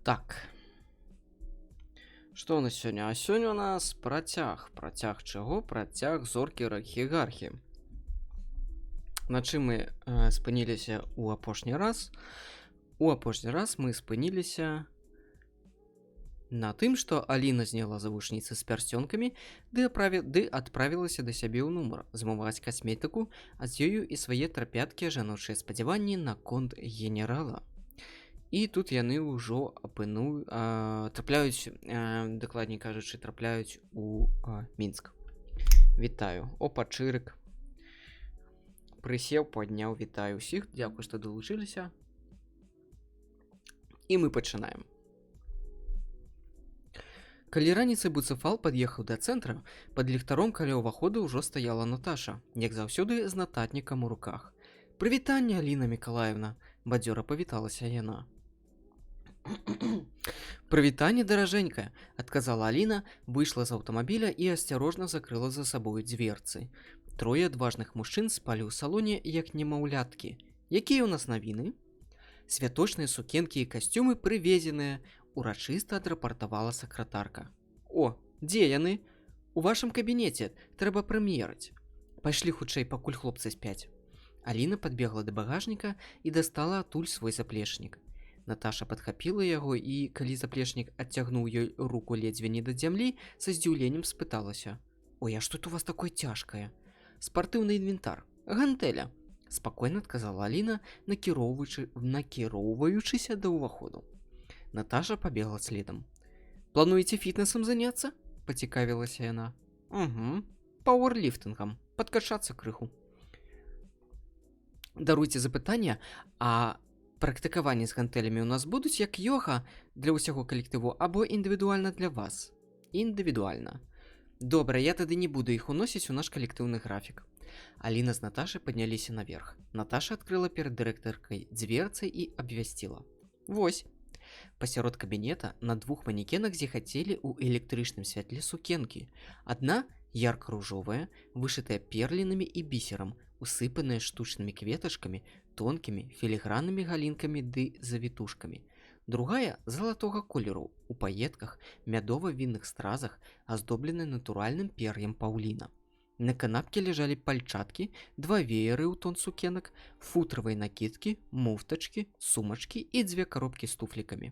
Так. Што ў нас сёння? А сёння у нас працяг. Працяг чаго? Працяг Зоркі Ракхігархі. На чым мы спыніліся ў апошні раз? У апошні раз мы спыніліся на тым, што Аліна зняла завушніцы з пярсцёнкамі ды адправілася да сябе ў нумар змываць касметыку, а з ёю і свае трапяткія жаночыя спадзяванні наконт генерала. І тут яны ўжо трапляюць, дакладней кажучы, трапляюць у Мінск. Вітаю, опа, чырык. Прысеў, падняў, вітаю ўсіх, дзякуй, што далучыліся. І мы пачынаем. Калі раніцай Буцэфал пад'ехаў да цэнтра, пад ліхтаром каля ўваходу ўжо стаяла Наташа, як заўсёды з нататнікам у руках. «Прывітанне, Аліна Мікалаеўна», — бадзёра павіталася яна. «Прывітанне, даражэнькая», — адказала Аліна, выйшла з аўтамабіля і асцярожна закрыла за сабою дзверцы. Трое адважных мужчын спалі ў салоне, як немаўляткі. «Якія ў нас навіны?» «Святочныя сукенкі і касцюмы прывезеныя», — урачыста адрапартавала сакратарка. «О, дзе яны?» «У вашым кабінеце, трэба прымерыць. Пайшлі хутчэй, пакуль хлопцы спяць». Аліна падбегла да багажніка і дастала адтуль свой заплечнік. Наташа падхапіла яго і, калі заплечнік адцягнуў ёй руку ледзьве не да зямлі, са здзіўленнем спыталася: «Ой, а што это у вас такое цяжкае?» «Спартыўны інвентар, гантэля», — спакойна адказала Аліна, накіроўваючыся да ўваходу. Наташа пабегла следам. «Плануеце фітнесам заняцца?» — пацікавілася яна. «Угу, пауэрліфтынгам, падкачацца крыху». «Даруйце за пытанне, а практыкаванні з гантэлямі ў нас будуць як йога для ўсяго калектыву або індывідуальна для вас?» «Індывідуальна». «Добра, я тады не буду іх уносіць у наш калектыўны графік». Аліна з Наташай падняліся наверх. Наташа адкрыла перад дырэктаркай дзверцы і абвясціла: «Вось». Пасярод кабінета на двух манекенах зіхацелі ў электрычным святле сукенкі. Адна ярка-ружовая, вышытая перлінамі і бісерам, усыпаная штучнымі кветачкамі, тонкімі філіграннымі галінкамі ды завітушкамі. Другая залатога колеру, у паетках, мядова-вінных стразах, аздобленая натуральным пер'ем паўліна. На канапке ляжалі пальчаткі, два вееры ў тон сукенак, футравыя накідкі, муфтачкі, сумачкі і дзве каробкі з туфлікамі.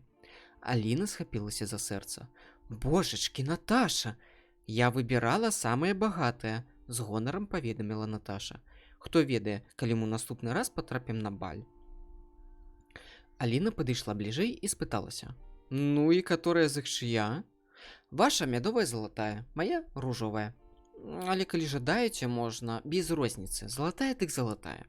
Аліна схапілася за сэрца. «Божачкі, Наташа! Я выбірала самае багатае», — з гонарам паведаміла Наташа. «Хто ведае, калі мы ў наступны раз патрапім на баль». Аліна падышла бліжэй і спыталася: «Ну і которая з іх чыя?» «Ваша мядовая залатая, моя ружовая. Але калі жадаеце, можна без розніцы. Залатая дык залатая.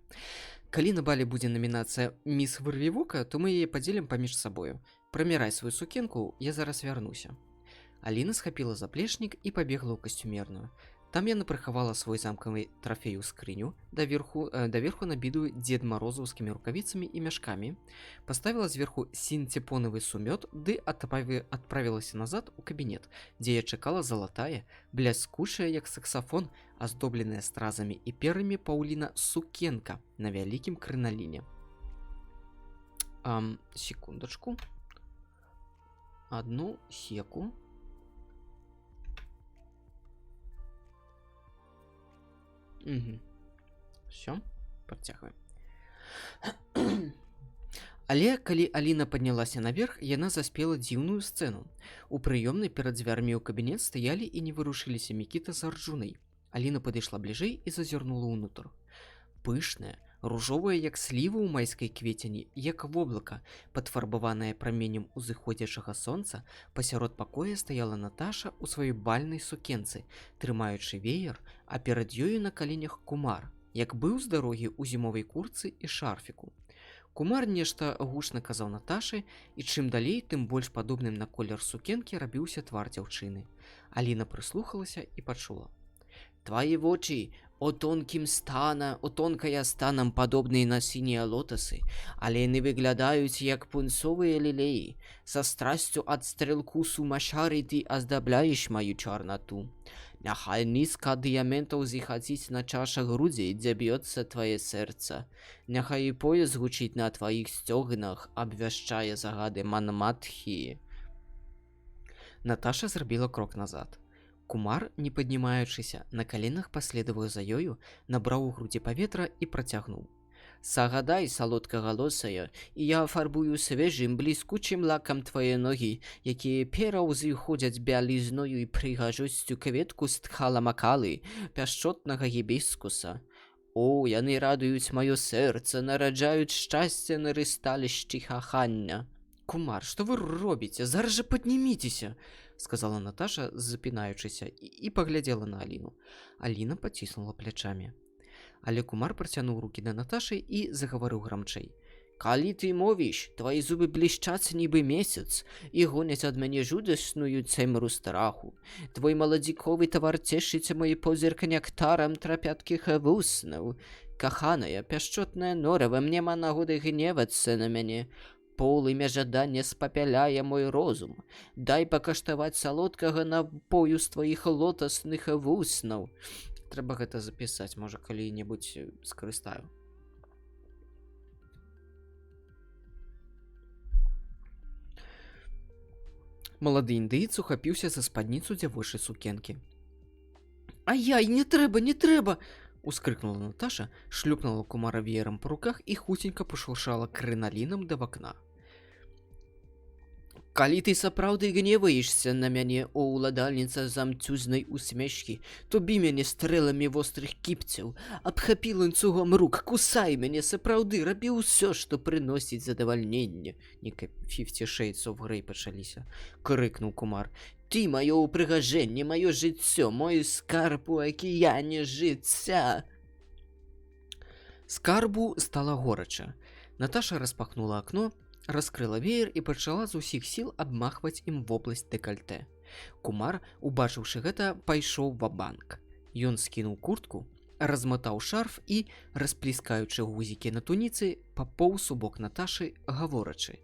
Калі на бале будзе намінацыя «Міс Вырвівока», то мы яе падзелім паміж сабою. Прамірай сваю сукенку, я зараз вярнуся». Аліна схапіла заплечнік і пабегла ў касцюмерную. Там яна прыхавала свой замкавы трафей у скрыню, даверху набітую дзед марозаўскімі рукавіцамі і мяшкамі, паставіла зверху сінцепонавы сумёт ды адправілася назад у кабінет, дзе яе чакала залатая, бляскучая, як саксафон, аздобленая стразамі і перамі паўліна сукенка на вялікім крыналіне. Секундачку. Одну секу. Угу. Всё, працягваем. Але калі Аліна паднялася наверх, яна заспела дзіўную сцэну. У прыёмнай перад дзвярмі ў кабінет стаялі і не варушыліся Мікіта з Арджунай. Аліна падышла бліжэй і зазірнула ўнутр. Пышная, ружовая, як сліва ў майскай кветені, як воблака, падфарбаваная праменем узыходзячага сонца, пасярод пакоя стаяла Наташа ў сваёй бальнай сукенцы, трымаючы веер, а перад ёю на каленях кумар, як быў з дарогі ў зімовай курцы і шарфіку. Кумар нешта гучна казаў Наташы, і чым далей, тым больш падобным на колер сукенкі рабіўся твар дзяўчыны. Аліна прыслухалася і пачула: «Твае вочы, О тонкім стана, о тонкая станам падобныя на сінія лотасы, але яны выглядаюць як пунцовыя лілеі. Са страсцю ад стрэлку сумашары ты аздабляеш маю чарнату. Няхай нізка дыяментаў зіхаціць на чашах грудзей, дзе б'ецца твае сэрца. Няхай і пояс гучыць на тваіх сцёгнах, абвяшчае загады Манматхі. Наташа зрабіла крок назад. Кумар, не паднімаючыся, на каленах паследаваў за ёю, набраў у грудзі паветра і працягнуў. Сагадай, салодкагалосая, і я афарбую свежым бліскучым лакам твае ногі, якія пераўзыходзяць бялізною і прыгажосцю кветку з тхаламакалы, пяшчотнага гібіскуса. О, яны радуюць маё сэрца, нараджаюць шчасце на рысталішчы кахання. Кумар, што вы робіце? Зараз жа падніміцеся, сказала Наташа, запінаючыся, і паглядзела на Аліну. Аліна паціснула плячамі. Але Кумар працянуў рукі да Наташы і загаварыў грамчэй. Калі ты мовіш, твае зубы блішчаць нібы месяц і гоняць ад мяне жудасную цемру страху. Твой маладзіковы твар цешыць мой позірк нектарам трапяткіх вуснаў. Каханая, пяшчотная норава, няма нагоды гневацца на мяне. Полымя жадання спапяляе мой розум. Дай пакаштаваць салодкага напою з тваіх лотасных вуснаў. Трэба гэта запісаць, можа, калі-небудзь скарыстаю. Малады індыец ухапіўся за спадніцу дзявочай сукенкі. Ай-яй, не трэба, не трэба! Ускрыкнула Наташа, шлюпнула Кумара веерам па руках і хуценька пашуршала крыналінам да вакна. Калі ты сапраўды гневаешся на мяне, о ўладальніца замцузнай усмешкі, то бі мяне стрэламі вострых кіпцяў, абхапі ланцугом рук, кусай мяне, сапраўды, рабі ўсё, што прыносіць задавальненне. Нейкая Fifty Shades of Grey пачаліся, крыкнуў Кумар. Ты маё ўпрыгажэнне, маё жыццё, мой скарб у акіяне жыцця. Скарбу стала горача. Наташа распахнула акно, раскрыла веер і пачала з усіх сіл абмахваць ім вобласць дэкальтэ. Кумар, убачыўшы гэта, пайшоў ва-банк. Ён скінуў куртку, разматаў шарф і, расплескаючы гузікі на туніцы, папоўз у бок Наташы, гаворачы: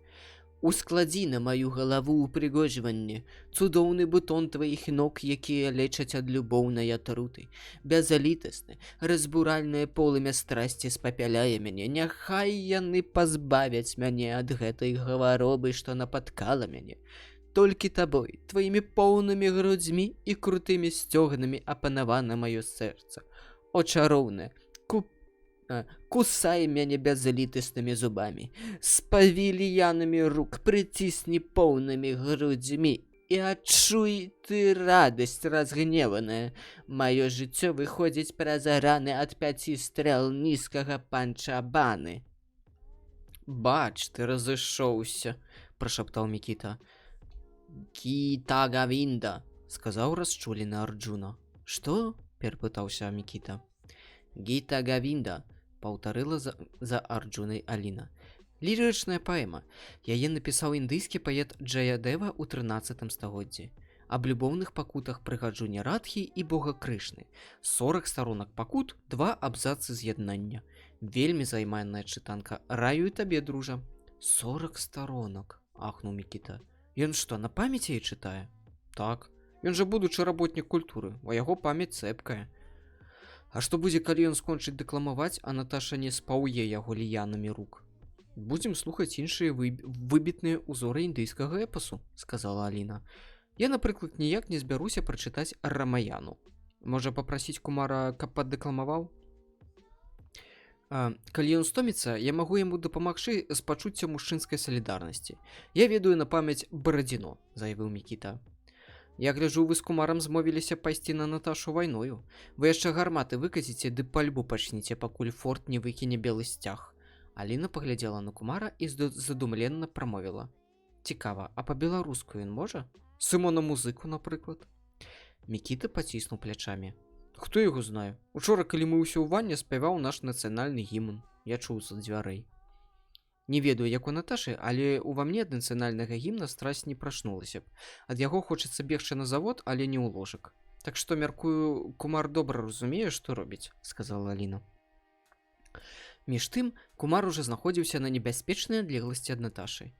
Ускладзі на маю галаву ўпрыгожванне, цудоўны бутон тваіх ног, якія лечаць ад любоўнай атруты. Бязлітасны, разбуральнае полымя страсці спапяляе мяне, няхай яны пазбавяць мяне ад гэтай хваробы, што напаткала мяне. Толькі табой, тваімі поўнымі грудзьмі і крутымі сцёгнамі апанавана маё сэрца. О, чароўная, кусай мяне бязлітаснымі зубамі, спаві ліянамі рук, прыцісні поўнымі грудзьмі і адчуй ты радасць разгневаная. Маё жыццё выходзіць праз раны ад 5 стрэл нізкага панчабаны. Бач, ты разышоўся, прашаптаў Мікіта. Гіта Гавінда, сказаў расчулены Арджуна. Што? перапытаўся Мікіта. Гіта Гавінда, паўтарыла за Арджунай Аліна. Лірычная паэма. Яе напісаў індыйскі паэт Джаядэва ў 13 стагоддзі. Аб любоўных пакутах прыгаджуні Радхі і бога Крышны. 40 старонак пакут, 2 абзацы з'яднання. Вельмі займальная чытанка. Раю і табе, дружа. 40 старонак, ахнуў Мікіта. Ён што, на памяць яе чытае? Так. Ён жа будучы работнік культуры, у яго памяць цэпкая. А што будзе, калі ён скончыць дэкламаваць, а Наташа не спаўе яго ліянамі рук? Будзем слухаць іншыя выбітныя ўзоры індыйскага эпасу, сказала Аліна. Я, напрыклад, ніяк не збяруся прачытаць Рамаяну. Можа, папрасіць Кумара, каб паддэкламаваў? Калі ён стоміцца, я магу яму дапамагчы з пачуццем мужчынскай салідарнасці. Я ведаю на памяць Барадзіно, заявіў Мікіта. Я гляджу, вы з Кумарам змовіліся пайсці на Наташу вайною. Вы яшчэ гарматы выкаціце ды пальбу пачніце, пакуль форт не выкіне белы сцяг. Аліна паглядзела на Кумара і задумлена прамовіла. Цікава, а па-беларуску ён можа? Сымона Музыку, напрыклад. Мікіта паціснуў плячамі. Хто яго знае? Учора, калі мы ўсё ў ванне, спяваў наш нацыянальны гімн. Я чуў з дзвярэй. Не ведаю, як у Наташы, але ўва мне ад нацыянальнага гімна страсць не прачнулася б. Ад яго хочацца бегчы на завод, але не ў ложак. Так што, мяркую, Кумар добра разумее, што робіць, сказала Аліна. Між тым Кумар ужо знаходзіўся на небяспечнай адлегласці ад Наташы.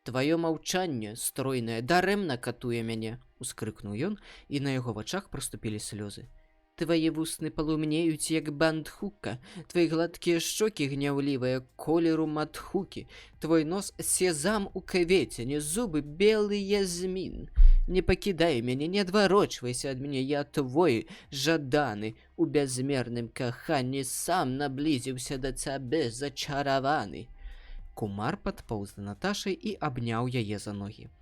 Тваё маўчанне, стройная, дарэмна катуе мяне, ускрыкнуў ён, і на яго вачах праступілі слёзы. Твае вусны палумнеюць, як бандхука, твои гладкія шчокі гняўлівыя колеру мадхукі, твой нос сезам у кветені, зубы белы язмін. Не пакідай мяне, не адварочвайся ад мяне, я твой жаданы, у бязмерным каханні сам наблізіўся да цябе, зачараваны. Кумар падпоўз да Наташы і абняў яе за ногі.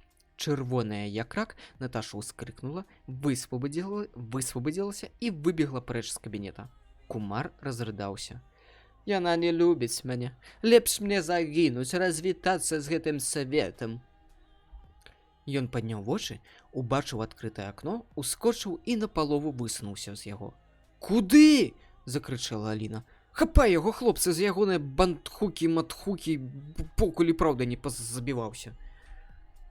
Чырвоная, як рак, Наташа ўскрыкнула, высвободзілася і выбегла прэч з кабінета. Кумар разрыдаўся. Яна не любіць мяне. Лепш мне загінуць, развітацца з гэтым светам. Ён падняў вочы, убачыў адкрытае акно, ускочыў і напалову высунуўся з яго. Куды? закрычала Аліна. Хапай яго, хлопцы, з ягонай бандхукі, матхукі, покуль і праўда не пазабіваўся.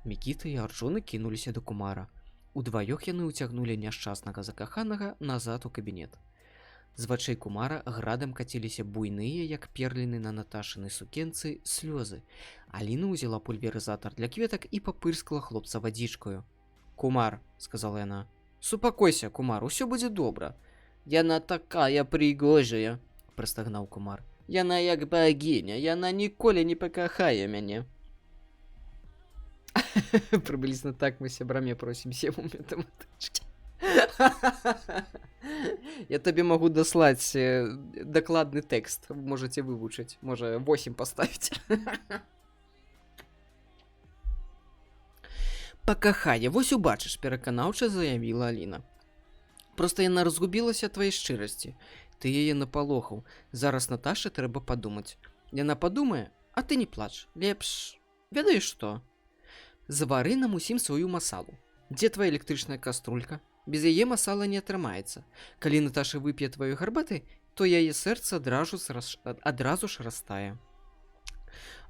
Мікіта і Арджуна кінуліся да Кумара. Удваёх яны ўцягнулі няшчаснага закаханага назад у кабінет. З вачэй Кумара градам каціліся буйныя, як перліны на Наташынай сукенцы, слёзы. Аліна ўзяла пульверызатар для кветак і папырскала хлопца вадзічкаю. Кумар, сказала яна, супакойся, Кумар, усё будзе добра. Яна такая прыгожая, прастагнаў Кумар. Яна як багіня, яна ніколі не пакахае мяне. Прыблізна так мы сябрамі просім 7 у матэматычкі. Я табе магу даслаць дакладны тэкст, можаце вывучыць, можа, 8 паставіць. Пакахае, вось убачыш, пераканаўча заявіла Аліна. Проста яна разгубілася ад тваёй шчырасці. Ты яе напалохаў. Зараз Наташы трэба падумаць. Яна падумае, а ты не плач. Лепш, ведаеш што? Завары нам усім сваю масалу. Дзе твоя электрычная каструлька? Без яе масала не атрымаецца. Калі Наташа вып'е тваёй гарбаты, то яе сэрца адразу ж растае.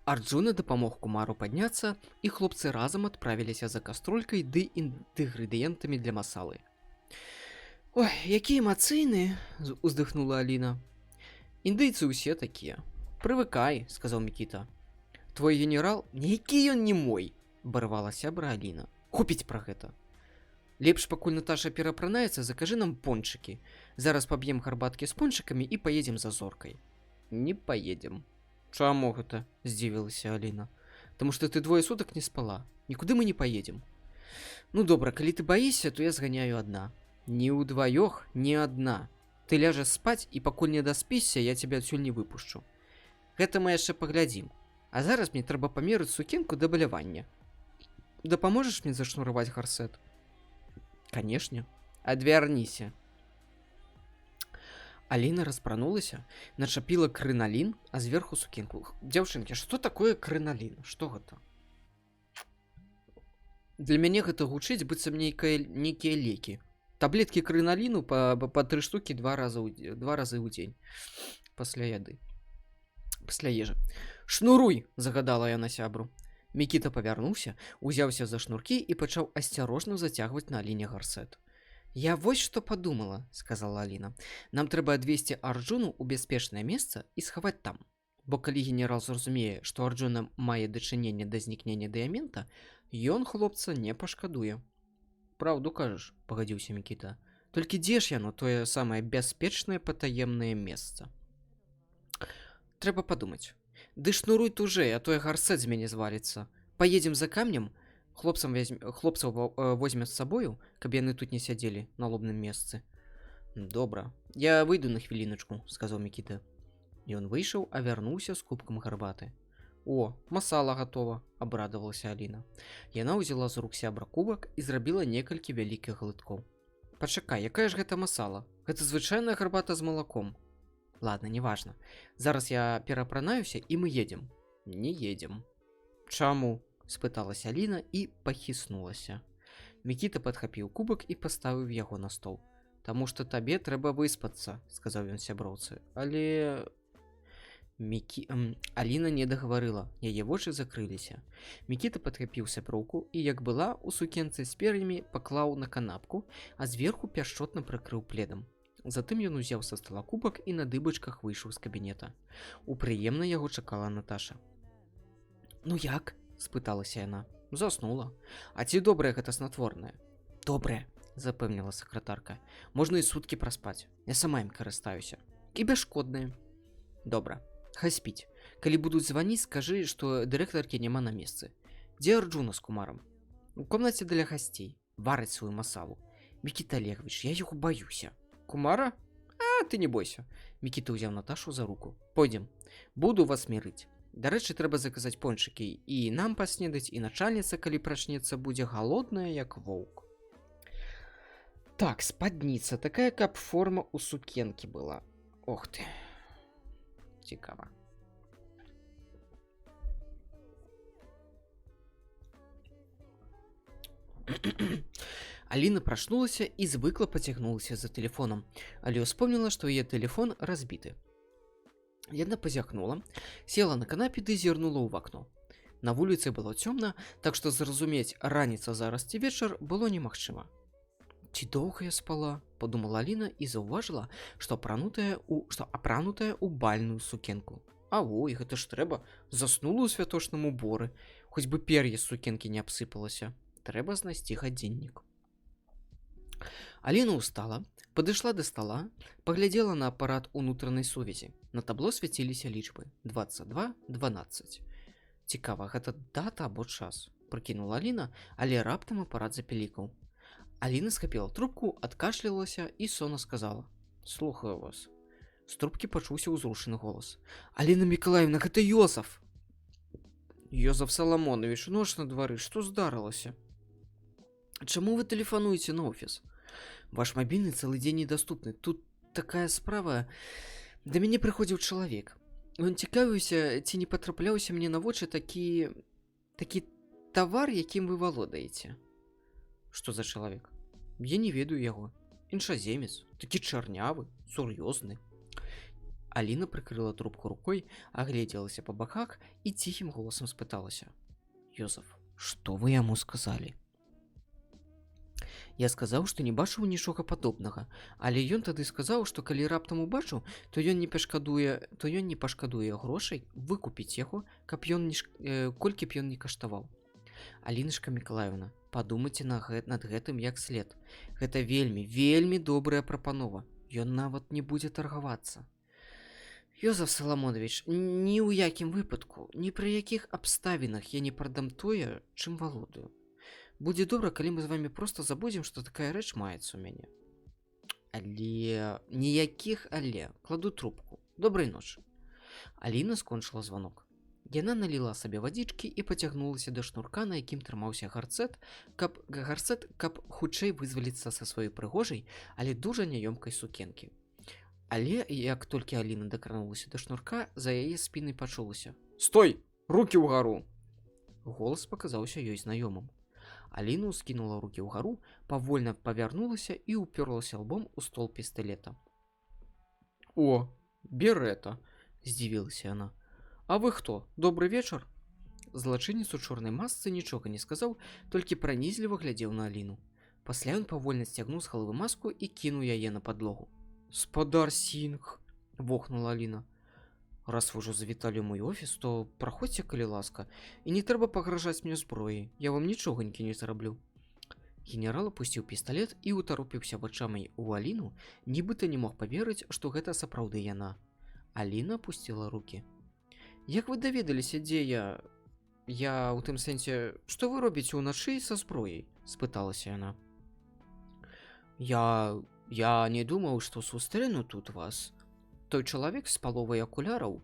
Арджуна дапамог Кумару падняцца, і хлопцы разам адправіліся за каструлькай ды інгрэдыентамі для масалы. Ой, які эмацыйны, уздыхнула Аліна. Індыйцы ўсе такія. Прывыкай, сказаў Мікіта. Твой генерал, які ён не мой, барвала сябра Аліна. Хопіць пра гэта. Лепш, пакуль Наташа перапранаецца, закажы нам пончыкі. Зараз паб'ем гарбаткі з пончыкамі і паедзем за зоркай. Не паедзем. Чаму гэта? Здзівілася Аліна. Таму што ты двое сутак не спала. Нікуды мы не паедзем. Ну добра, калі ты баішся, то я зганяю адна. Не ўдваёх, не адна. Ты ляжаш спаць, і пакуль не даспішся, я цябе адсюль не выпушчу. Гэта мы яшчэ паглядзім. А зараз мне трэба памерыць сукенку да балявання. Дапаможаш мне зашнураваць гарсет? Канешне. Адвярніся. Аліна распранулася, начапіла крыналін, а зверху сукенку. Дзяўчынкі, што такое крыналін? Што гэта? Для мяне гэта гучыць, быццам нейкія лекі. Таблеткі крыналіну па тры штукі два разы ў дзень пасля яды. Пасля ежы. Шнуруй, загадала яна сябру. Мікіта павярнуўся, узяўся за шнуркі і пачаў асцярожна зацягваць на Аліне гарсет. Я вось што падумала, сказала Аліна. Нам трэба адвесці Арджуну ў бяспечнае месца і схаваць там. Бо калі генерал зразумее, што Арджуна мае дачыненне да знікнення дыямента, ён хлопца не пашкадуе. Праўду кажаш, пагадзіўся Мікіта. Толькі дзе ж яно, тое самае бяспечнае патаемнае месца? Трэба падумаць. Ды шнуруй тужэй, а то гарсет з мяне зваліцца. Паедзем за камнем, хлопцаў возьмем з сабою, каб яны тут не сядзелі на лобным месцы. Добра. Я выйду на хвіліначку, сказаў Мікіта. Ён выйшаў, а вярнуўся з кубкам гарбаты. О, масала гатова, абрадавалася Аліна. Яна ўзяла з рук сябра кубак і зрабіла некалькі вялікіх глыткоў. Пачакай, якая ж гэта масала? Гэта звычайная гарбата з малаком. Ладно, неважно. Зараз я перапранаюся, і мы едем. Не едем. Чаму? Спыталася Аліна і пахіснулася. Мікіта падхапіў кубак і паставіў яго на стол. Таму што табе трэба выспацца, сказаў ён сяброўцы. Але Аліна не дагаварыла, яе вочы закрыліся. Мікіта падхапіў сяброўку і, як была у сукенцы з пер'ямі, паклаў на канапку, а зверху пяшчотна прыкрыў пледам. Затым ён узяў са стала кубак і на дыбачках выйшаў з кабінета. У прыемнай яго чакала Наташа. «Ну як?» – спыталася яна. «Заснула. А ці добрае гэта снатворнае?» «Добрае», – запэўніла сакратарка. «Можна і суткі праспаць. Я сама ім карыстаюся. І бясшкоднае». «Добра. Хай спіць. Калі будуць званіць, скажы, што дырэктаркі няма на месцы. Дзе Арджуна з Кумарам?» «У комнаце для гасцей. Вараць сваю масалу. Мікіта Олегович, я яго баюся». «Кумара? А, ты не бойся». Мікіта ўзяў Наташу за руку. «Пойдзем. Буду вас мірыць. Дарэчы, трэба заказаць пончыкі. І нам паснедаць, і начальніца, калі прачнецца, будзе галодная, як воўк». Так, спадніца. Такая, каб форма у сукенкі была. Ох ты. Цікава. Аліна прачнулася і звыкла пацягнулася за тэлефонам, але ўспомніла, што яе тэлефон разбіты. Яна пазяхнула, села на канапе ды зірнула ў вакно. На вуліцы было цёмна, так што зразумець, раніца зараз ці вечар, было немагчыма. Ці доўга я спала, падумала Аліна і заўважыла, што апранутая ў бальную сукенку. А ой, гэта ж трэба, заснула ў святочным уборы, хоць бы пер'е з сукенкі не абсыпалася. Трэба знайсці гадзіннік. Аліна ўстала, падышла да стала, паглядзела на апарат унутранай сувязі. На табло свяціліся лічбы 22 12. Цікава, гэта дата або час, прыкінула Аліна, але раптам апарат запілікаў. Аліна схапіла трубку, адкашлялася і сонна сказала: «Слухаю вас». З трубкі пачуўся ўзрушаны голас. «Аліна Мікалаеўна, гэта Йозаф!» «Йозаф Саламонавіч, ноч на двары, што здарылася? Чаму вы тэлефануеце на офіс? Ваш мабільны цэлы дзень недаступны. Тут такая справа. Да мяне прыходзіў чалавек. Ён цікавіўся, ці не патрапляўся мне на вочы такі тавар, якім вы валодаеце». «Што за чалавек?» «Я не ведаю яго. Іншаземец, такі чарнявы, сур'ёзны». Аліна прыкрыла трубку рукой, агледзелася па баках і ціхім голасам спыталася: «Йозаф, што вы яму сказалі?» «Я сказаў, што не бачыў нічога падобнага, але ён тады сказаў, што калі раптам убачыў, то ён не пашкадуе грошай выкупіць яго, каб ён не колькі б ён не каштаваў. Аліначка Мікалаеўна, падумайце над гэтым як след. Гэта вельмі, вельмі добрая прапанова. Ён нават не будзе таргавацца». «Йозаф Саламонавіч, ні ў якім выпадку, ні пры якіх абставінах я не прадам тое, чым валодаю. Будзе добра, калі мы з вами проста забудзем, што такая рэч маецца ў мяне». «Але ніякіх але, кладу трубку. Добрай ночы». Аліна скончыла званок. Яна наліла сабе вадзічкі і пацягнулася да шнурка, на якім трымаўся гарсэт, каб хутчэй вызваліцца са сваёй прыгожай, але дужа няёмкай сукенкі. Але як толькі Аліна дакранулася да шнурка, за яе спінай пачулася: «Стой! Рукі ўгару!» Голас паказаўся ёй знаёмым. Аліна ўскінула рукі ўгару, павольна павярнулася і ўперлася лбом у стол пісталета. «О, Берета!» – здзівілася яна. «А вы хто? Добры вечар?» Злачынец у чорнай масцы нічога не сказаў, толькі пранізліва глядзеў на Аліну. Пасля ён павольна сцягнуў з галавы маску і кінуў яе на падлогу. «Спадар Сінгх!» – вохнула Аліна. «Раз вы ўжо завіталі ў мой офіс, то праходзьце, калі ласка, і не трэба пагражаць мне зброяй, я вам нічоганькі не зраблю». Генерал апусціў пісталет і ўтаропіўся вачамі ў Аліну, нібыта не мог паверыць, што гэта сапраўды яна. Аліна апусціла рукі. «Як вы даведаліся, дзе я? Я ў тым сэнсе, што вы робіце ўначы са зброяй?» – спыталася яна. Я не думаў, што сустрэну тут вас. Той чалавек з паловай акуляраў,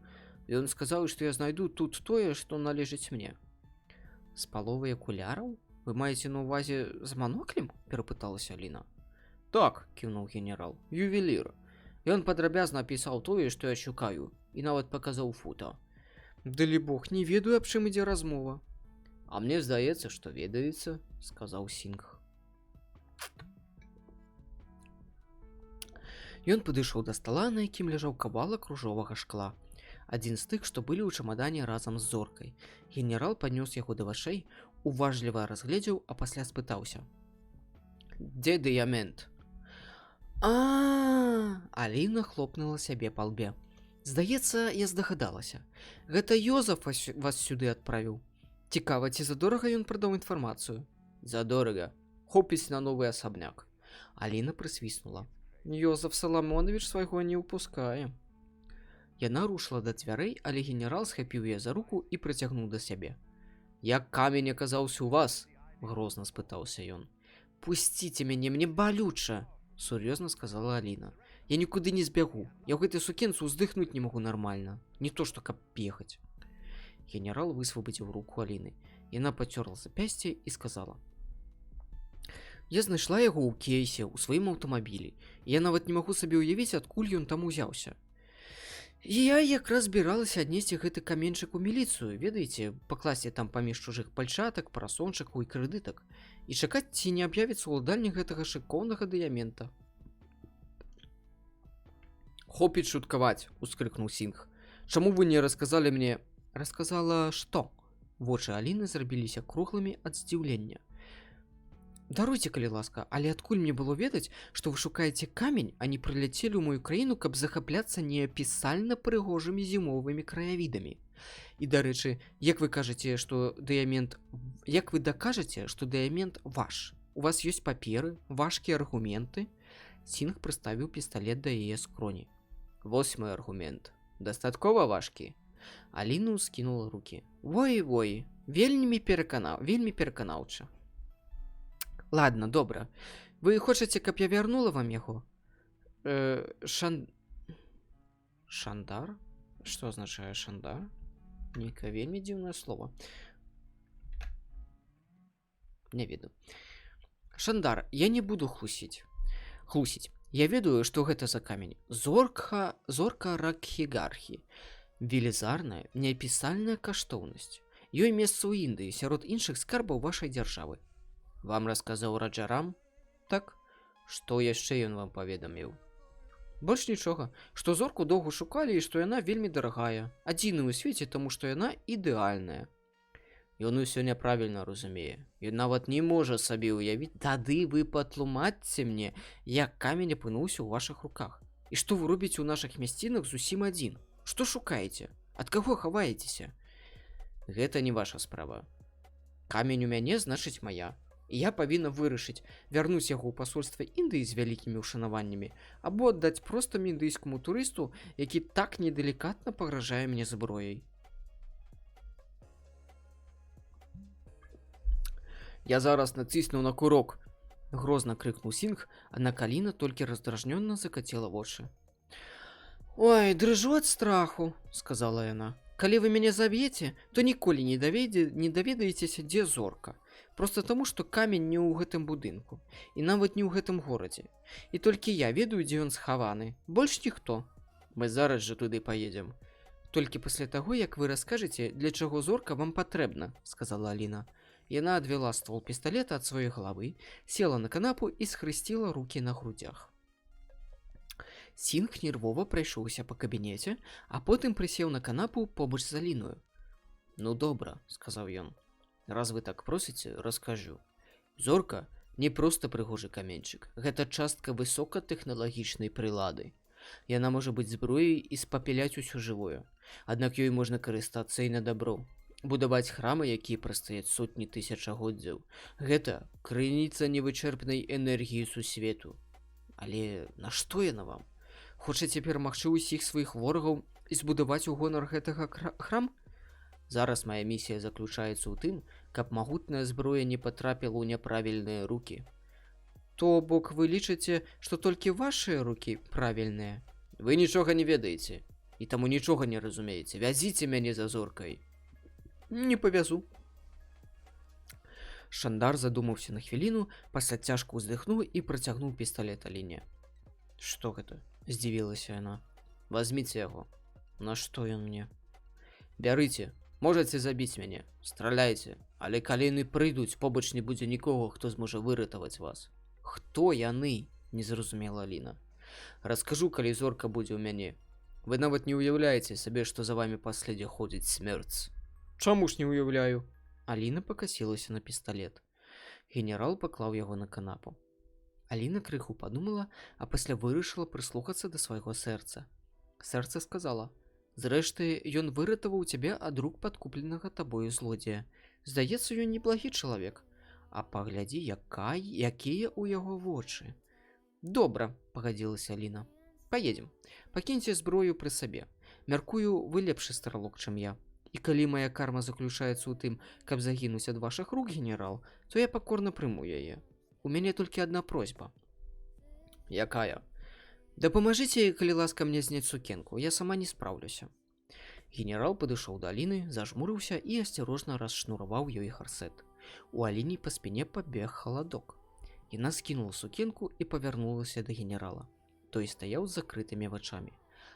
ён сказаў, што я знайду тут тое, што належыць мне». «З паловай акуляраў? Вы маеце на ўвазе з маноклем?» – перапыталася Аліна. «Так», – кіўнуў генерал, – «ювелір. Ён падрабязна апісаў тое, што я шукаю, і нават паказаў фота». «Далібог, не ведаю, аб чым ідзе размова». «А мне здаецца, што ведаеце», – сказаў Сінгх. Ён падышоў да стала, на якім ляжаў кавалак ружовага шкла. Адзін з тых, што былі ў чамадане разам з зоркай. Генерал паднёс яго да вачэй, уважліва разгледзеў, а пасля спытаўся: «Дзе дыямент?» А, Аліна хлопнула сябе па лбе. Здаецца, я здагадалася. Гэта Йозаф вас сюды адправіў. Цікава, ці задорага ён прадаў інфармацыю. Задорага. Хопіць на новы асабняк. Аліна прысвіснула. Йозаф Саламонавіч свайго не ўпускае. Яна рушыла да дзвярэй, але генерал схапіў яе за руку і прыцягнуў да сябе. «Як камень аказаўся ў вас?» — грозна спытаўся ён. «Пусціце мяне, мне балюча!» — сур'ёзна сказала Аліна. «Я нікуды не збягу. Я ў гэтай сукенцы ўздыхнуць не магу нармальна. Не то што каб бегаць». Генерал высвабадзіў руку Аліны. Яна пацёрла запясце і сказала: «Я знайшла яго ў кейсе ў сваім аўтамабілі. Я нават не магу сабе ўявіць, адкуль ён там узяўся. І я якраз збіралася аднесці гэты каменьчык у міліцыю, ведаеце, пакласці там паміж чужых пальчатак, парасончыкаў і крэдытак і чакаць, ці не аб'явіцца ўладальнік гэтага шыкоўнага дыямента». «Хопіць шуткаваць!» — ускрыкнуў Сінг. «Чаму вы не расказалі мне?» «Расказала што?» Вочы Аліны зрабіліся круглымі ад здзіўлення. «Даруйце, калі ласка, але адкуль мне было ведаць, што вы шукаеце камень, а не прыляцелі ў мою краіну, каб захапляцца неапісальна прыгожымі зімовымі краявідамі? І, дарэчы, як вы кажаце, што дыямент, як вы дакажаце, што дыямент ваш? У вас ёсць паперы, важкія аргументы?» Сінг прыставіў пісталет да яе скроні. «Вось мой аргумент. Дастаткова важкі?» Аліна ўскінула рукі. «Вой, вой, вельмі пераканаў, вельмі пераканаўча. Ладно, добра. Вы хочаце, каб я вярнула вам яго? Шандар? Што азначае шандар? Нейкае вельмі дзіўнае слово. Не ведаю. Шандар, я не буду хлусіць. Хлусіць. Я ведаю, што гэта за камень. Зорка, зорка Ракхігархі. Велізарная, неапісальная каштоўнасць. Ёй месца ў Індыі сярод іншых скарбаў вашай дзяржавы. Вам расказаў Раджарам? Так. Што яшчэ ён вам паведаміў? Больш нічога, што зорку доўга шукалі і што яна вельмі дарагая, адзіная ў свеце, таму што яна ідэальная. Ён усё няправільна разумее. Ён нават не можа сабе ўявіць. Тады вы патлумачце мне, як камень апынуўся ў вашых руках. І што вы робіце ў нашых мясцінах зусім адзін? Што шукаеце? Ад каго хаваецеся? Гэта не ваша справа. Камень у мяне, значыць, мая. І я павінна вырашыць, вярнуць яго ў пасольства Індыі з вялікімі ўшанаваннямі або аддаць простаму індыйскаму турысту, які так недалікатна пагражае мне зброяй. «Я зараз націсну на курок!» — грозна крыкнуў Сінг, аднак Аліна толькі раздражнённа закаціла вочы. «Ой, дрыжу ад страху», — сказала яна. «Калі вы мяне заб'еце, то ніколі не даведаецеся, дзе зорка. Проста таму, што камень не ў гэтым будынку і нават не ў гэтым горадзе. І толькі я ведаю, дзе ён схаваны. Больш ніхто». «Мы зараз жа туды паедзем». «Толькі пасля таго, як вы раскажаце, для чаго зорка вам патрэбна», — сказала Аліна. Яна адвяла ствол пісталета ад сваёй галавы, села на канапу і схрысціла рукі на грудзях. Сінг нервова прайшоўся па кабінеце, а потым прысеў на канапу побач з Аліною. «Ну добра», — сказаў ён. «Раз вы так просіце, раскажу. Зорка не проста прыгожы каменьчык. Гэта частка высокатэхналагічнай прылады. Яна можа быць зброяй і спапяляць усё жывое. Аднак ёй можна карыстацца і на дабро. Будаваць храмы, якія прастаяць сотні тысячагоддзяў. Гэта крыніца невычэрпнай энергіі сусвету. Але нашто яна вам? Хочаце перамагчы ўсіх сваіх ворагаў і збудаваць у гонар гэтага храм? Зараз мая місія заключаецца ў тым, каб магутная зброя не патрапіла ў няправільныя рукі». «То бок вы лічыце, што толькі вашыя рукі правільныя?» «Вы нічога не ведаеце і таму нічога не разумееце. Вязіце мяне за зоркай». «Не павязу». Шандар задумаўся на хвіліну, пасля цяжка ўздыхнуў і працягнуў пісталет Аліне. «Што гэта?» — здзівілася яна. «Вазьміце яго». «Нашто ён мне?» «Бярыце, можаце забіць мяне, страляйце, але калі яны прыйдуць, побач не будзе нікога, хто зможа выратаваць вас». «Хто яны?» — не зразумела Аліна. «Раскажу, калі зорка будзе ў мяне. Вы нават не ўяўляеце сабе, што за вамі па следзе ходзіць смерць. Чаму ж не ўяўляю? Аліна пакасілася на пісталет. Генерал паклаў яго на канапу. Аліна крыху падумала, а пасля вырашыла прыслухацца да свайго сэрца. Сэрца сказала: «Зрэшты, ён выратаваў цябе ад рук падкупленага табою злодзея. Здаецца, ён неблагі чалавек. А паглядзі, якія ў яго вочы». «Добра», пагадзілася Аліна. «Паедзем. Пакіньце зброю пры сабе. Мяркую, вы лепшы стралок, чым я. І калі мая карма заключаецца ў тым, каб загінуць ад вашых рук, генерал, то я пакорна прыму яе. У мяне толькі адна просьба». «Якая?» «Дапамажыце, калі ласка, мне зняць сукенку, я сама не спраўлюся». Генерал падышоў да Аліны, зажмурыўся і асцярожна расшнураваў ёй гарсэт. У Аліне па спіне пабег халадок. Яна скінула сукенку і павярнулася да генерала. Той стаяў з закрытымі вачамі.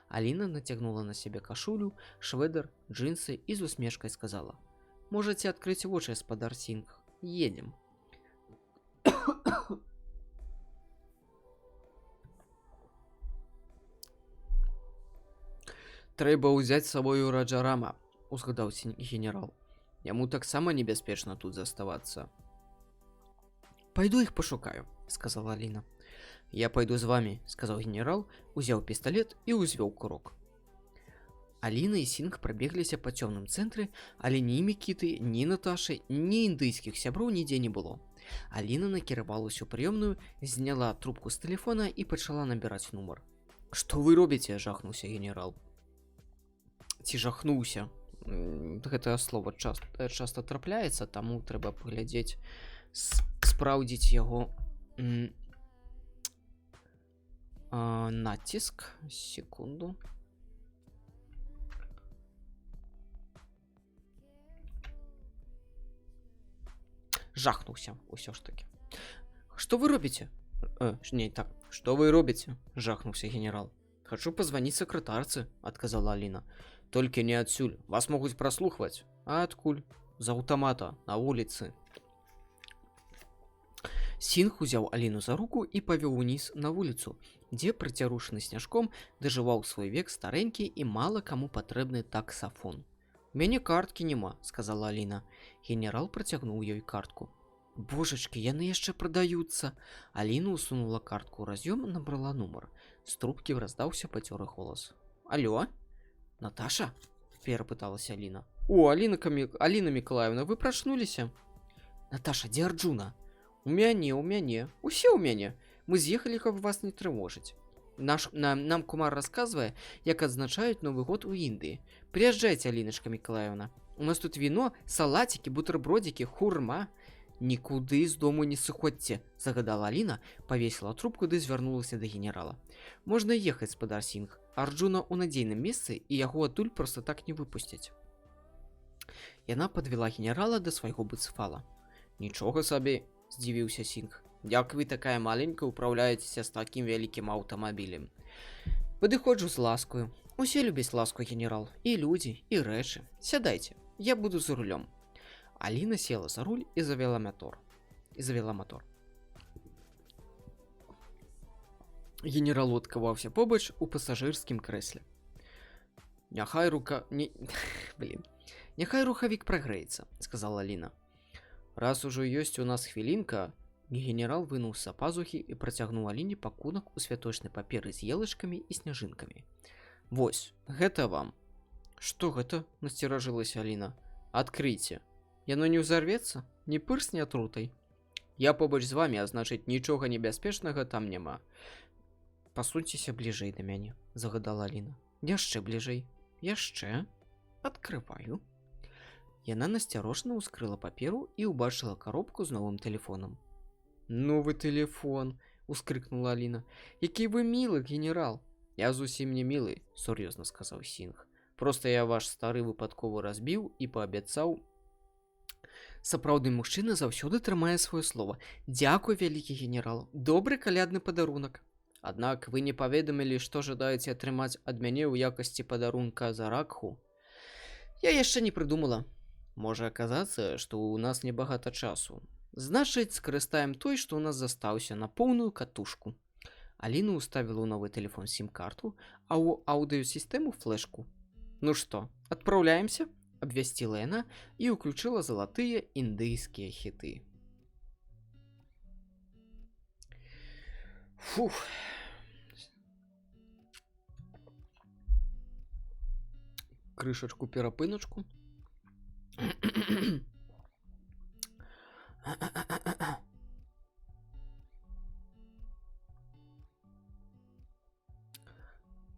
Аліна нацягнула на сябе кашулю, швэдар, джинсы і з усмешкай сказала: «Можаце адкрыць вочы, спадар Сінгх. Едзем». «Трэба ўзяць з сабою Раджарама», узгадаў генерал. «Яму таксама небяспечна тут заставацца». «Пайду іх пашукаю», сказала Аліна. «Я пайду з вамі», сказаў генерал, узяў пісталет і ўзвёў курок. Аліна і Сінгх прабегліся па цёмным цэнтры, але ні Мікіты, ні Наташы, ні індыйскіх сяброў нідзе не было. Аліна накіравалася ў прыёмную, зняла трубку з тэлефона і пачала набіраць нумар. «Што вы робіце?» — жахнуўся генерал. Ці жахнуўся. Гэтае слово часта трапляецца, таму трэба паглядзець, спраўдзіць яго націск. Секунду. Жахнуўся ўсё ж такі. «Што вы робіце?» Не, так. «Што вы робіце?» — жахнуўся генерал. «Хачу пазваніць сакратарцы», — адказала Аліна. «Толькі не адсюль, вас могуць праслухваць». «А адкуль?» «З аўтамата, на вуліцы». Сінгх узяў Аліну за руку і павёў уніз на вуліцу, дзе, прыцярушаны сняжком, дажываў свой век старэнькі і мала каму патрэбны таксафон. «У мяне карткі няма», сказала Аліна. Генерал працягнуў ёй картку. «Божачкі, яны яшчэ прадаюцца». Аліна ўсунула картку ў раз'ём, набрала нумар. З трубкі раздаўся бадзёры голас. «Алё? Наташа?» — перапыталася Аліна. «О, Аліна Мікалаеўна, вы прачнуліся?» «Наташа, дзе Арджуна?» «У мяне, у мяне. Усе ў мяне. Мы з'ехалі, каб вас не трывожыць. Нам кумар расказвае, як адзначаюць Новы год у Індыі. Прыязджайце, Аліначка Мікалаеўна. У нас тут віно, салацікі, бутэрбродзікі, хурма. Нікуды з дому не сыходзьце», загадала Аліна, павесіла трубку ды звярнулася да генерала. «Можна ехаць, спадар Сінгх. Арджуна ў надзейным месцы, і яго адтуль проста так не выпусцяць». Яна падвяла генерала да свайго буцефала. «Нічога сабе», здзівіўся Сінгх. «Як вы такая маленькая управляецеся з такім вялікім аўтамабілем?» «Падыходжу з ласкаю. Усе любяць ласку, генерал, і людзі, і рэчы. Сядайце, я буду за рулём». Аліна села за руль і завяла мотор. І завяла мотор. Генерал уткаваўся побач у пасажырскім крэсле. «Няхай рука не блин. Няхай рухавік прагрэецца», сказала Аліна. «Раз ужо ёсць у нас хвілінка», генерал вынуў з-за пазухі і працягнуў Аліне пакунак у святочнай паперы з елачкамі і сняжынкамі. «Вось, гэта вам». «Што гэта?» — насцеражылася Аліна. «Адкрыйце. Яно не ўзарвецца, не пырсне атрутай. Я побач з вамі, а значыць, нічога небяспечнага там няма». «Пасуньцеся бліжэй да мяне», загадала Аліна. «Яшчэ бліжэй. Яшчэ. Адкрываю». Яна насцярожна ўскрыла паперу і ўбачыла каробку з новым тэлефонам. «Новы тэлефон!» — ускрыкнула Аліна. «Які вы мілы, генерал!» «Я зусім не мілы», сур'ёзна сказаў Сінгх. «Проста я ваш стары выпадкова разбіў і паабяцаў». Сапраўдны мужчына заўсёды трымае сваё слова. Дзякуй, вялікі генерал. Добры калядны падарунак. Аднак вы не паведамілі, што жадаеце атрымаць ад мяне ў якасці падарунка за ракху. Я яшчэ не прыдумала. Можа аказацца, што ў нас небагата часу. Значыць, скарыстаем той, што ў нас застаўся, на поўную катушку. Аліна ўставіла ў новы тэлефон сім-карту, а ў аўдыёсістэму флэшку. «Ну што, отправляемся?» — абвясціла яна і ўключыла залатыя індыйскія хіты. Фух. Крышачку перапыначку.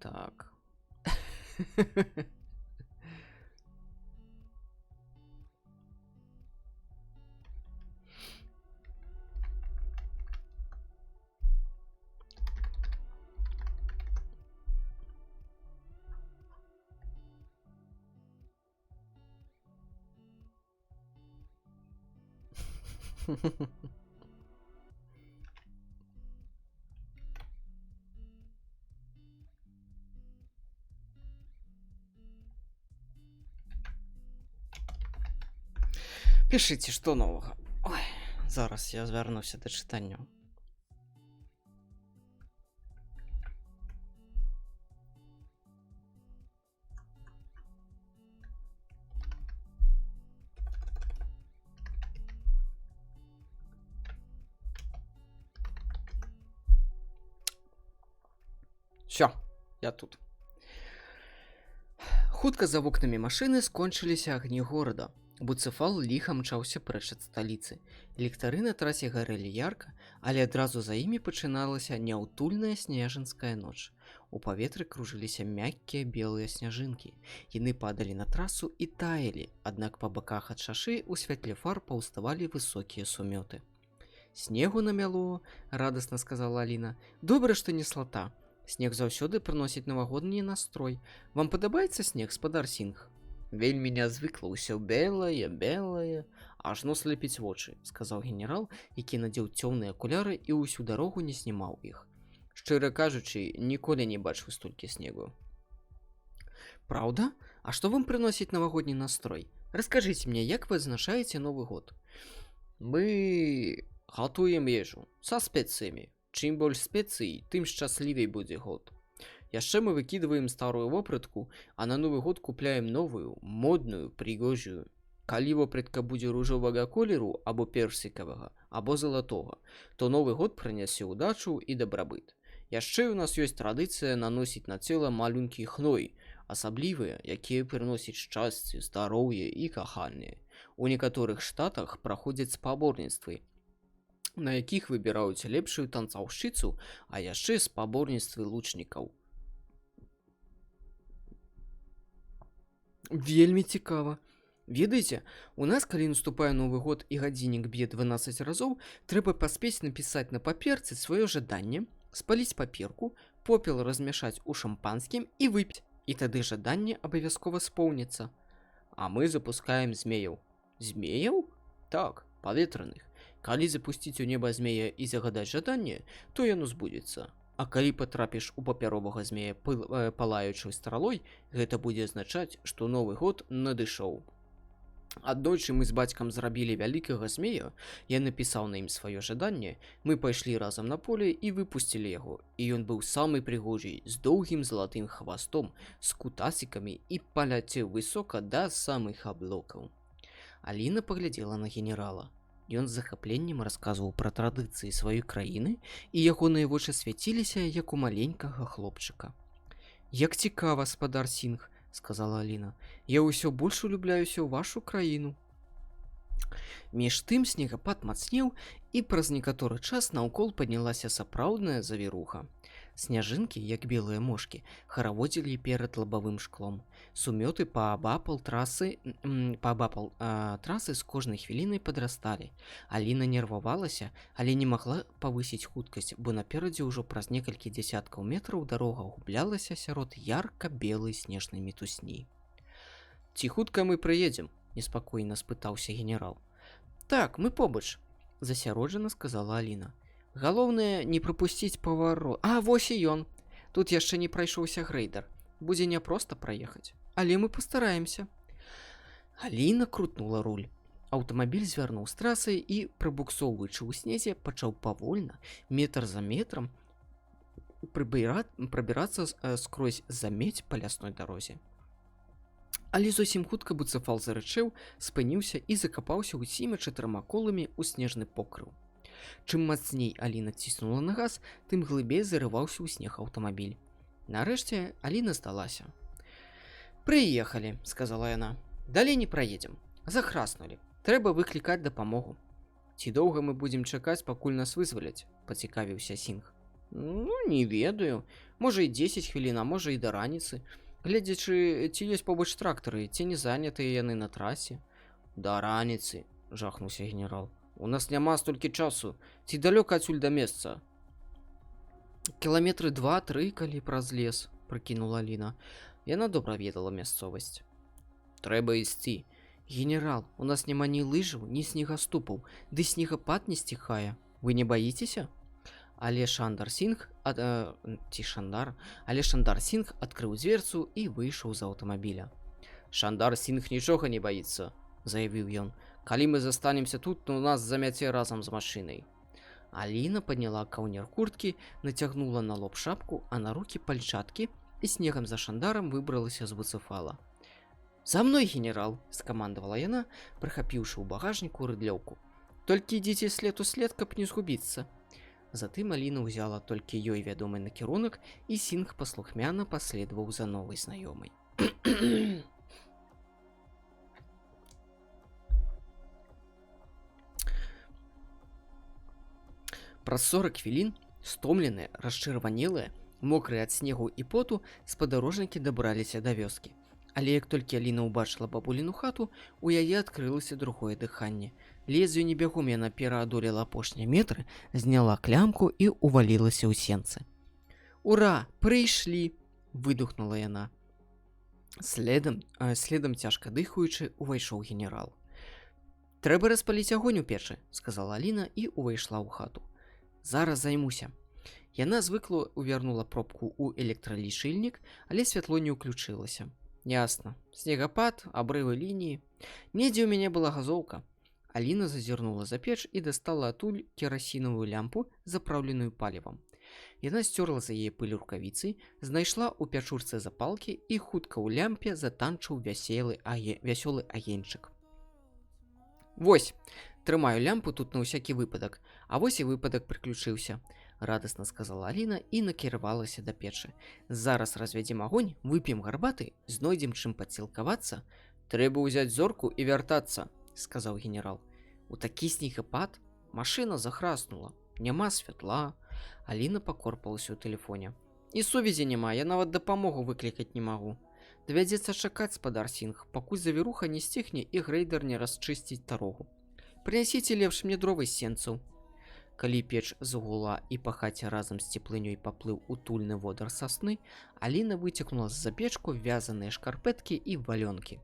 Так. Пішыце, што новага. Ой, зараз я звярнуся да чытання. Всё, я тут. Хутка за вокнамі машыны скончыліся агні горада. Буцэфал ліха мчаўся прэч ад сталіцы. Ліхтары на трасе гарэлі ярка, але адразу за імі пачыналася няўтульная снежанская ноч. У паветры кружыліся мяккія белыя сняжынкі. Яны падалі на трасу і таялі, аднак па баках ад шашы ў святле фар паўставалі высокія сумёты. «Снегу намяло, — радасна сказала Аліна. — Добра, што не слата. Снег заўсёды прыносіць навагодні настрой. Вам падабаецца снег, спадар Сінг?» «Вельмі нязвыкла, ўсё белае, белае, ажно слепіць вочы», — сказаў генерал, які надзеў цёмныя акуляры і ўсю дарогу не знімаў іх. «Шчыра кажучы, ніколі не бачыў столькі снегу». «Праўда? А што вам прыносіць навагодні настрой? Раскажыце мне, як вы адзначаеце Новы год?» «Мы гатуем ежу са спецыямі. Чым больш спецый, тым шчаслівей будзе год. Яшчэ мы выкідваем старую вопратку, а на Новы год купляем новую, модную, прыгожую. Калі вопратка будзе ружовага колеру або персікавага, або залатога, то Новы год прынясе ўдачу і дабрабыт. Яшчэ ў нас ёсць традыцыя наносіць на цела малюнкі хной, асаблівыя, якія прыносяць шчасце, здароўе і каханне. У некаторых штатах праходзяць спаборніцтвы, на якіх выбіраюць лепшую танцаўшчыцу, а яшчэ спаборніцтвы лучнікаў». «Вельмі цікава. Ведаеце, у нас, калі наступае Новы год і гадзіннік б'е 12 разоў, трэба паспець напісаць на паперцы сваё жаданне, спаліць паперку, попел размяшаць у шампанскім і выпіць. І тады жаданне абавязкова споўніцца». «А мы запускаем змеяў». «Змеяў?» «Так, паветраных. Калі запусціць у неба змея і загадаць жаданне, то яно збудзецца. А калі патрапіш у папяровага змея палаючай стралой, гэта будзе азначаць, што Новы год надышоў. Аднойчы мы з бацькам зрабілі вялікага змея, я напісаў на ім сваё жаданне, мы пайшлі разам на поле і выпусцілі яго, і ён быў самы прыгожий, з доўгім залатым хвастом, з кутасікамі, і паляцеў высока да самых аблокаў». Аліна паглядзела на генерала. Ён з захапленнем расказваў пра традыцыі сваёй краіны, і ягоныя вочы свяціліся, як у маленькага хлопчыка. «Як цікава, спадар Сінг, — сказала Аліна. — Я ўсё больш улюбляюся ў вашу краіну». Між тым снегапад мацнеў, і праз некаторы час наўкол паднялася сапраўдная завіруха. Сняжынкі, як белыя мошкі, хараводзілі перад лабавым шклом. Сумёты паабапал трасы з кожнай хвілінай падрасталі. Аліна нервавалася, але не магла павысіць хуткасць, бо наперадзе ўжо праз некалькі дзясяткаў метраў дарога гублялася сярод ярка-белай снежнай мітусні. «Ці хутка мы прыедзем?» — неспакойна спытаўся генерал. «Так, мы побач», — засяроджана сказала Аліна. «Галоўнае не прапусціць паварот. А вось і ён. Тут яшчэ не прайшоўся грэйдар. Будзе няпроста праехаць, але мы пастараемся». Аліна крутнула руль. Аўтамабіль звярнуў з трасы і, прыбуксоўваючы ў снезе, пачаў павольна, метр за метрам, прабірацца скрозь замець па лясной дарозе. Але зусім хутка буцэфал зарычэў, спыніўся і закапаўся ўсімі чатырма коламі ў снежны покрыў. Чым мацней Аліна ціснула на газ, тым глыбей зарываўся ў снег аўтамабіль. Нарэшце Аліна здалася. «Прыехалі», — сказала яна. «Далей не праедзем. Захраснулі. Трэба выклікаць дапамогу». «Ці доўга мы будзем чакаць, пакуль нас вызваляць?» — пацікавіўся Сінг. «Ну, не ведаю. Можа, і 10 хвілін, а можа, і да раніцы. Гледзячы, ці ёсць побач трактары, ці не занятыя яны на трасе». «Да раніцы», — жахнуўся генерал. «У нас няма столькі часу. Ці далёка адсюль да месца?» «Кіламетры два-тры, калі праз лес», — прыкінула Аліна. Яна добра ведала мясцовасць. «Трэба ісці». «Генерал, у нас няма ні лыжаў, ні снегаступаў, ды снегапад не сціхае. Вы не баіцеся?» Але Шандар Сінг, ці Шандар, але Шандар Сінг адкрыў дверцу і выйшаў з аўтамабіля. «Шандар Сінг нічога не баіцца», — заявіў ён. «Калі мы застанемся тут, то нас замяце разам з машынай». Аліна падняла каўнер курткі, нацягнула на лоб шапку, а на рукі пальчаткі і снегам за Шандарам выбралася з буцэфала. «За мной, генерал», — скамандавала яна, прыхапіўшы ў багажніку рыдлёўку. «Толькі ідзіце след у след, каб не згубіцца». Затым Аліна ўзяла толькі ёй вядомы накірунак, і Сінг паслухмяна паследаваў за новай знаёмай. Праз 40 хвілін, стомленыя, расчырванелыя, мокрыя ад снегу і поту, спадарожнікі дабраліся да вёскі. Але як толькі Аліна ўбачыла бабуліну хату, у яе адкрылася другое дыханне. Ледзьве не бягом яна пераадолела апошнія метры, зняла клямку і ўвалілася ў сенцы. «Ура, прыйшлі!» — выдохнула яна. Следам, цяжка дыхаючы, увайшоў генерал. «Трэба распаліць агонь у печы», — сказала Аліна і ўвайшла ў хату. «Зараз займуся». Яна звыкла увярнула пробку ў электралічыльнік, але святло не ўключылася. Ясна. Снегапад, абрывы лініі. Недзе ў мяне была газоўка. Аліна зазірнула за печ і дастала адтуль керасінавую лямпу, запраўленую палівам. Яна сцёрла за яе пыль рукавіцай, знайшла ў пячурцы запалкі, і хутка ў лямпе затанчыў вясёлы агеньчык. «Вось, трымаю лямпу тут на ўсякі выпадак, а вось і выпадак прыключыўся», — радасна сказала Аліна і накіравалася да печы. «Зараз развядзем агонь, вып'ем гарбаты, знойдзем чым падсілкавацца». «Трэба ўзяць зорку і вяртацца», — сказаў генерал. «У такі снегапад машына захраснула, няма святла». Аліна пакорпалася ў тэлефоне. «І сувязі няма, я нават дапамогу выклікаць не магу. Давядзецца чакаць, спадар Сінг, пакуль завіруха не сціхне і грэйдер не расчысціць дарогу. Прынясіце лепш мне дровы з сенцаў». Калі печ загула і па хаце разам з цеплынёй паплыў утульны водар сасны, Аліна выцягнула з-за печку вязаныя шкарпэткі і валёнкі.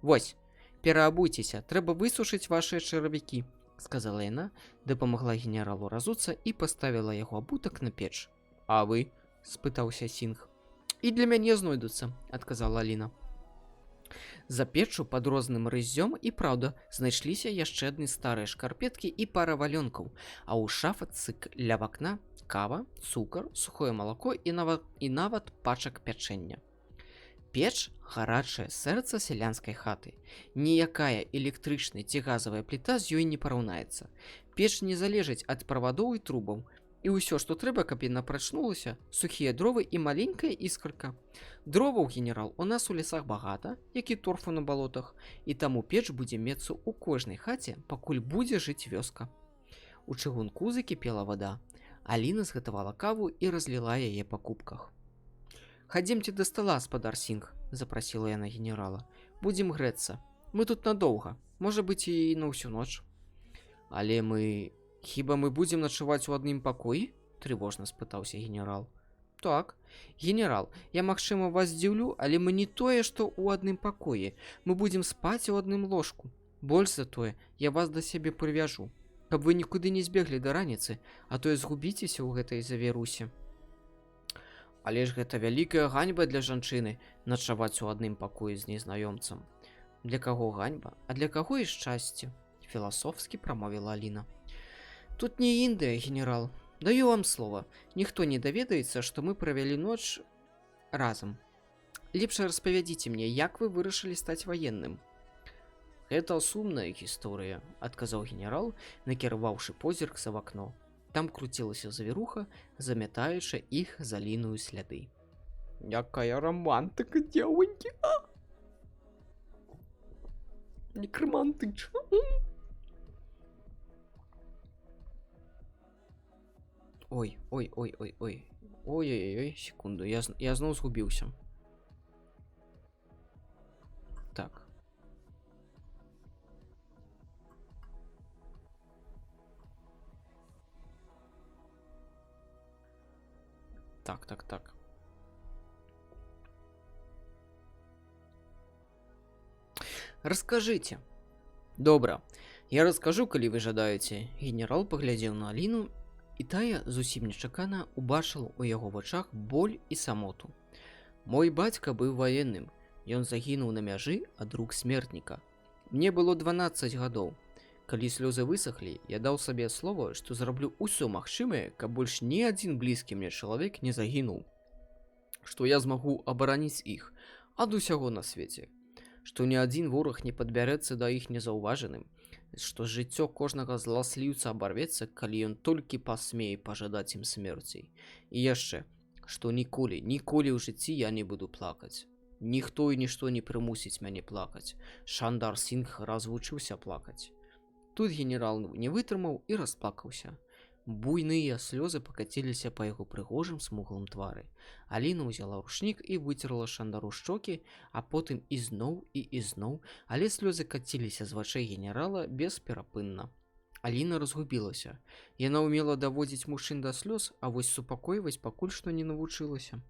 «Вось, пераабуйцеся, трэба высушыць вашыя чаравікі», — сказала яна, дапамагла генералу разуцца і паставіла яго абутак на печ. «А вы?» — спытаўся Сінг. «І для мяне знойдуцца», — адказала Аліна. За печчу пад розным рыззём і праўда знайшліся яшчэ адны старыя шкарпеткі і пара валёнкаў, а ў шафацы ля вакна кава, цукар, сухое малако і нават пачак пячэння. Печ — гарачае сэрца сялянскай хаты. Ніякая электрычная ці газавая пліта з ёй не параўнаецца. Печ не залежыць ад правадоў і трубаў. І ўсё, што трэба, каб яна прачнулася — сухія дровы і маленькая іскарка. Дроваў, генерал, у нас у лясах багата, як і торфу на балотах, і таму печ будзе мецца ў кожнай хаце, пакуль будзе жыць вёска. У чыгунку закіпела вада. Аліна згатавала каву і разліла яе па кубках. «Хадземце да стала, спадар Сінг», — запрасіла яна генерала. «Будзем грэцца. Мы тут надоўга, можа быць, і на ўсю ноч». «Але мы... Хіба мы будзем начаваць у адным пакоі?» — трывожна спытаўся генерал. «Так. Генерал, я, магчыма, вас здзіўлю, але мы не тое, што ў адным пакоі. Мы будзем спаць у адным ложку. Больш за тое, я вас да сябе прывяжу, каб вы нікуды не збеглі да раніцы, а то і згубіцеся ў гэтай завірусе». «Але ж гэта вялікая ганьба для жанчыны — начаваць у адным пакоі з незнаёмцам». «Для каго ганьба, а для каго і шчасце», — філасофскі прамовіла Аліна. «Тут не Індыя, генерал. Даю вам слова, ніхто не даведаецца, што мы правялі ноч разам. Лепш распавядзіце мне, як вы вырашылі стаць ваенным. Гэта сумная гісторыя, адказаў генерал, накіраваўшы позірк за вакно. Там круцілася завіруха, замятаючы іх з Алінаю сляды. Якая романтыка, дзевонькі, а! Як романтычна. Ой, ой, ой, ой, ой. Ой-ой-ой, секунду, я зноў згубіўся. Так. Так, так, так. Раскажыце. Добра. Я раскажу, калі вы жадаеце. Генерал паглядзеў на Аліну, і тая зусім нечакана убачыла ў яго вачах боль і самоту. Мой бацька быў ваенным. Ён загінуў на мяжы ад рук смертніка. Мне было 12 гадоў. Калі слёзы высахлі, я даў сабе слова, што зраблю ўсё магчымае, каб больш ні адзін блізкі мне чалавек не загінуў. Што я змагу абараніць іх ад усяго на свеце. Што ні адзін вораг не падбярэцца да іх незаўважаным. Што жыццё кожнага зласліўца абарвецца, калі ён толькі пасмее пажадаць ім смерці. І яшчэ, што ніколі, ніколі ў жыцці я не буду плакаць. Ніхто і нішто не прымусіць мяне плакаць. Шандар Сінгх развучыўся плакаць. Тут генерал не вытрымаў і расплакаўся. Буйныя слёзы пакаціліся па яго прыгожым смуглым твары. Аліна ўзяла рушнік і выцерла Шандару шчокі, а потым ізноў і ізноў, але слёзы каціліся з вачэй генерала бесперапынна. Аліна разгубілася. Яна ўмела даводзіць мужчын да слёз, а вось супакойваць пакуль што не навучылася.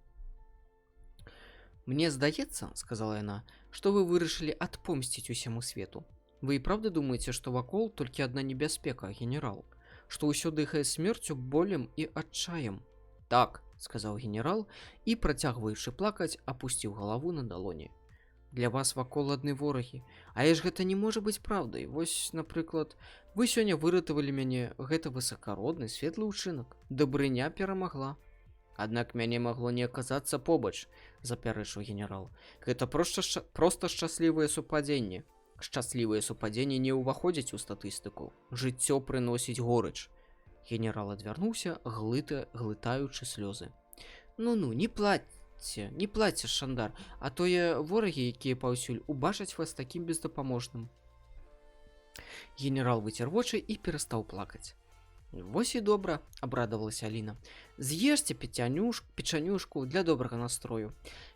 Мне здаецца, сказала яна, што вы вырашылі адпомсціць усяму свету. Вы і правда думаеце, што вакол толькі адна небяспека, генерал? Што ўсё дыхае смерцю, болем і адчаем? Так, сказаў генерал і, працягваючы плакаць, апусціў галаву на далоні. Для вас вакол адны ворагі. Але ж гэта не можа быць праўдай. Вось, напрыклад, вы сёння выратавалі мяне, гэта высакародны, светлы ўчынак. Дабрыня перамагла. Аднак мяне магло не аказацца побач, запярэчыў генерал. Гэта проста шчаслівае супадзенне. Шчаслівыя супадзенні не ўваходзяць у статыстыку. Жыццё прыносіць горыч. Генерал адвярнуўся, глытаючы слёзы. Ну-ну, не плачце, не плачце, Шандар, а тое ворагі, якія паўсюль, убачаць вас такім бездапаможным. Генерал выцер вочы і перастаў плакаць. Вось і добра, абрадавалася Аліна. З'ешце печанюшку для добрага настрою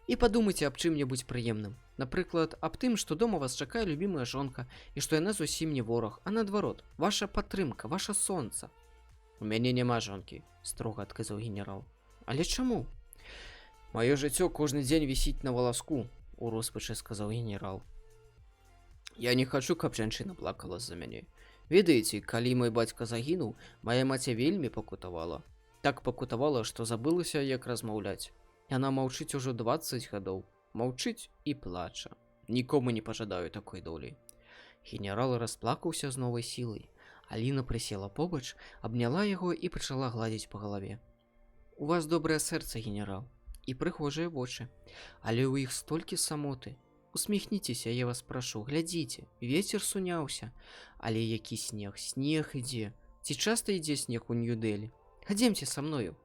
і падумайце аб чым-небудзь прыемным. Напрыклад, аб тым, што дома вас чакае любімая жонка і што яна зусім не вораг, а наадварот, ваша падтрымка, ваша сонца. У мяне няма жонкі, строга адказаў генерал. Але чаму? Маё жыццё кожны дзень вісіць на валаску, у роспачы сказаў генерал. Я не хачу, каб жанчына плакала з-за мяне. Ведаеце, калі мой бацька загінуў, мая маці вельмі пакутавала. Так пакутавала, што забылася, як размаўляць. Яна маўчыць ужо 20 гадоў. Маўчыць і плача. Нікому не пажадаю такой долі. Генерал расплакаўся з новай сілай. Аліна прысела побач, абняла яго і пачала гладзіць па галаве. У вас добрае сэрца, генерал, і прыгожыя вочы, але ў іх столькі самоты. Усміхніцеся, я вас прашу, глядзіце, вецер суняўся, але які снег, снег ідзе. Ці часта ідзе снег у Нью-Дэлі? Хадземце са мною.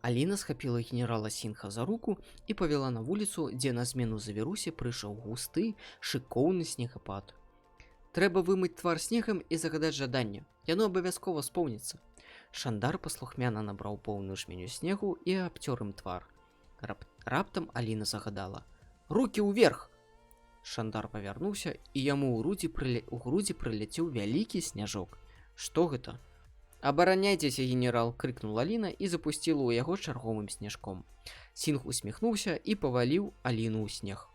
Аліна схапіла генерала Сінгха за руку і павяла на вуліцу, дзе на змену завірусе прыйшоў густы, шыкоўны снегапад. Трэба вымыць твар снегам і загадаць жаданне. Яно абавязкова споўніцца. Шандар паслухмяна набраў поўную жменю снегу і абцёр ім твар. Раптам Аліна загадала: Рукі ўверх! Шандар павярнуўся, і яму ў грудзі прыляцеў вялікі сняжок. Што гэта? Абараняйцеся, генерал! Крыкнула Аліна і запусціла ў яго чарговым сняжком. Сінг усміхнуўся і паваліў Аліну ў снег.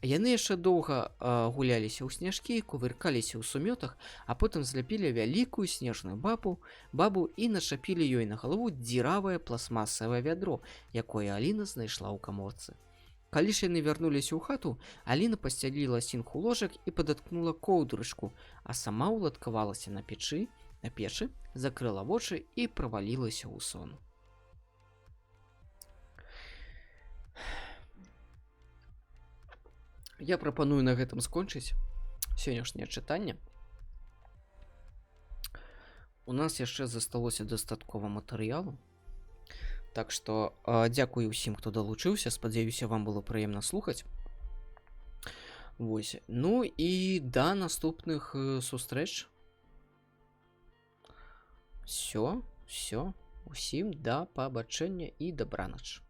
Яны яшчэ доўга гуляліся ў сняжкі, кувыркаліся ў сумётах, а потым зляпілі вялікую снежную бабу і начапілі ёй на галаву дзіравае пластмасавае вядро, якое Аліна знайшла ў каморцы. Калі ж яны вярнуліся ў хату, Аліна пасцяліла Сінгху ложак і падаткнула коўдрачку, а сама ўладкавалася на печы, На печы, закрыла вочы і правалілася ў сон. Я прапаную на гэтым скончыць сённяшняе чытанне. У нас яшчэ засталося дастаткова матэрыялу. Так што дзякую ўсім, хто далучыўся, спадзяюся, вам было прыемна слухаць. Вось. Ну і да наступных сустрэч. Всё, всё. Усім да пабачэння і дабранач.